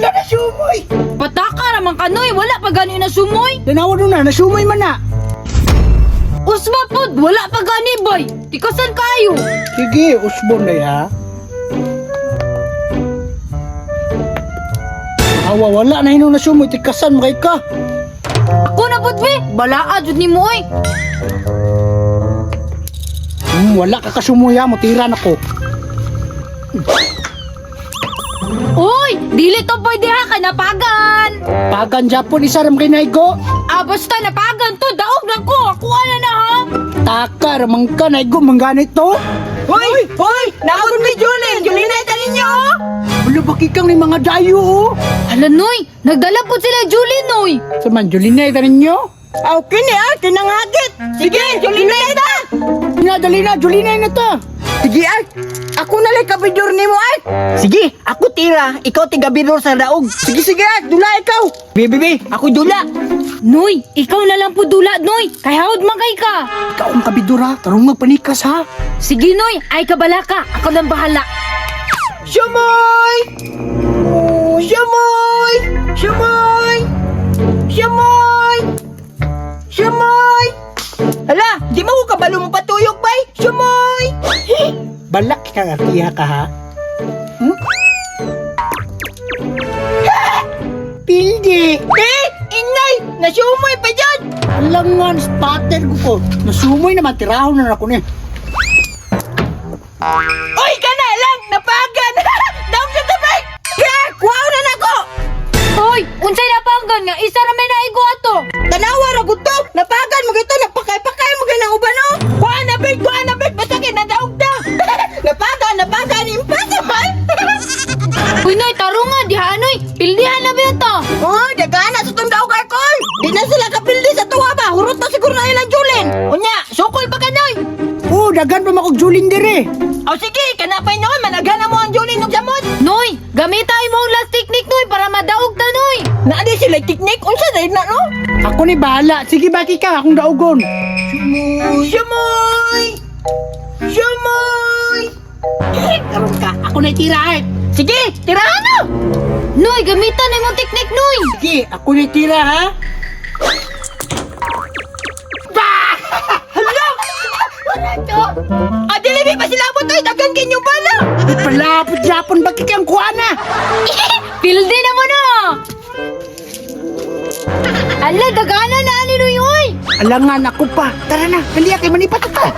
Wala na sumoy. Pataka raman ka, Noy. Wala pa gani na sumoy. Tanawa nun na, nasumoy man na. Usba pod, wala pa gani, boy. Tikasan kayo. Sige, usbon na ha. Awa, wala na hinong nasumoy. Tikasan mo kay ka. Ako na pod, be. Balaa jud nimo oy. Wala ka kasumoy ha, mutira na ko. Uy, dili to pwede ha kay napagan. Pagan Japon, isa ram kay naigo. Ah, basta napagan to, daog na ko. Ako na na ha. Taka, ramang ka, naigo, mangganit to. Hoy! Hoy! Naon ni Julin! Julin na ito ninyo! Wala ba kikang ni mga dayo oh? Hala, Noy, nagdala po sila Julie, Noy. Sa man, Julina, ito ninyo. Aw, kini ah! Kinangagit! Sige! Julin na ito! Na, dali na, Julina na to. Sige ay! Ako na lang kabidor nimo ay! Sige! Ako tira! Ikaw tigabidor sa daog! Sige sige ay! Dula ikaw! Bibi! Ako dula! Noy, ikaw na lang po dula, Noy. Kay hawd man kay ka. Ikaw ang kabidora, tarong magpanikas ha. Sige, Noy, ay kabala ka. Ako nang bahala. Sumoy! Sumoy! Sumoy! Sumoy! Sumoy! Hala! Di mo ko kabalo mo patuyok bay! Sumoy! Balak ka nga, tiya ka ha. Hmm? Pildi! Eh! Inay! Nasumoy pa dyan! Alangan, spatter ko ko. Nasumoy naman, tirahon na ako ni. Uy, kana lang! Napagan! Daog sa tabay! Kaya, kuhaw na nako! Hoy, unsay napagan nga isa ra may naigo ato. Tanawa ra gud to! Napagan mo gito! Napakay-pakay mo ganang uban oh! Kuha na big! Kuha na big! Basta kay nadaog ta! Napagan! Napagan! Impossible! Uy, Noy, tarunga diha, Noy. Pildihan na ba to? Oh, dagana sa tong daog alcohol! Di na sila kapildi sa tuwa ba? Hurot na siguro na ilang Julin! Unya, sukol pa ka noy! Oh, dagan pa makog Julin dire. O sige, kanapay noon, managana mo ang Julin og samot! Noy, gamita imong last technique, Noy, para madaog ta, Noy. Naa di sila teknik, unsa dahil na no? Ako ni bahala. Sige, baki ka, akong daugon. Sumoy! Sumoy! Karon ka, ako na tira eh. Sige, tirahan na! Noy, gamita na imong technique, Noy. Sige, ako na tira ha. Ah, dili pa sila mo to, dagan kinyo pala! Palapot-lapon, baki kang kuha na. Pildi na mo na. Ala, dagana na ani, Noy, oy. Alangan ako pa. Tara na, dali kay manipat ta.